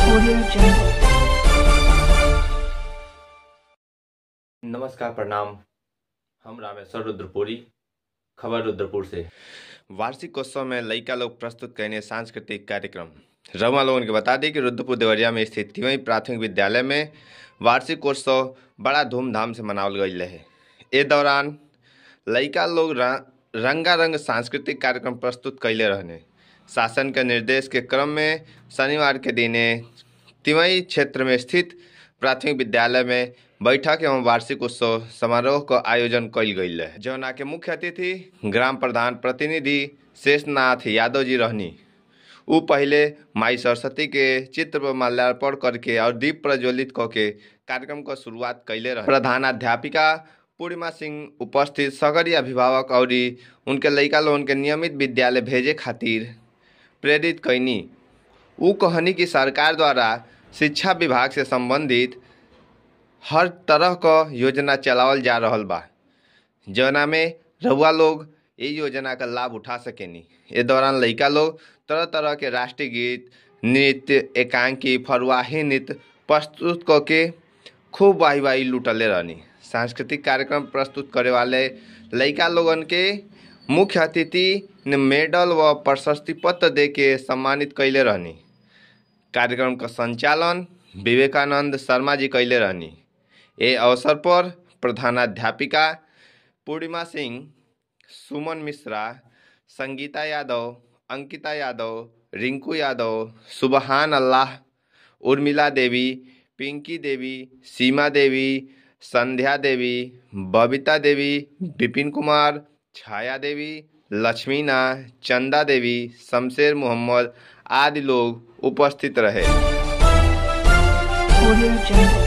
Audio Jungle. नमस्कार, प्रणाम। हम रामेश्वर रुद्रपुरी, खबर रुद्रपुर से। वार्षिकोत्सव में लइका लोग प्रस्तुत कयने सांस्कृतिक कार्यक्रम। रउआ लोगन के बता दी कि रुद्रपुर देवरिया में स्थित तिवई प्राथमिक विद्यालय में वार्षिकोत्सव बड़ा धूमधाम से मनावल गईल रहे। ए दौरान लइका लोग रंगारंग सांस्कृतिक कार्यक्रम प्रस्तुत कैले रहने। शासन के निर्देश के क्रम में शनिवार के दिने तिवई क्षेत्र में स्थित प्राथमिक विद्यालय में बैठक एवं वार्षिक उत्सव समारोह का आयोजन कइल गईल रहे, जौना के मुख्य अतिथि ग्राम प्रधान प्रतिनिधि शेषनाथ यादव जी रहनी। उ पहले माई सरस्वती के चित्र पर माल्यार्पण करके और दीप प्रज्वलित करके कार्यक्रम का शुरुआत कैले रहे। प्रधानाध्यापिका पूर्णिमा सिंह उपस्थित सगरी अभिभावक और उनके लइका लोगन के नियमित विद्यालय भेजे खातिर प्रेरित कैनी। उ कहनी कि सरकार द्वारा शिक्षा विभाग से संबंधित हर तरह क योजना चलावल जा रहल बा, जौना में रउआ लोग ये योजना का लाभ उठा सकेनी। ए दौरान लइका लोग तरह तरह के राष्ट्रीय गीत, नृत्य, एकांकी, फरुआही नृत्य प्रस्तुत करके खूब वाही वाही लुटले रहनी। सांस्कृतिक कार्यक्रम प्रस्तुत करे वाले लइका लोगन के मुख्य अतिथि ने मेडल व प्रशस्ति पत्र दे के सम्मानित कैले रहनी। कार्यक्रम का संचालन विवेकानंद शर्मा जी कैले रहनी। ए अवसर पर प्रधानाध्यापिका पूर्णिमा सिंह, सुमन मिश्रा, संगीता यादव, अंकिता यादव, रिंकू यादव, सुबहान अल्लाह, उर्मिला देवी, पिंकी देवी, सीमा देवी, संध्या देवी, बबीता देवी, विपिन कुमार, छाया देवी, लक्ष्मीना, चंदा देवी, शमशेर मोहम्मद आदि लोग उपस्थित रहे। Audio Jungle.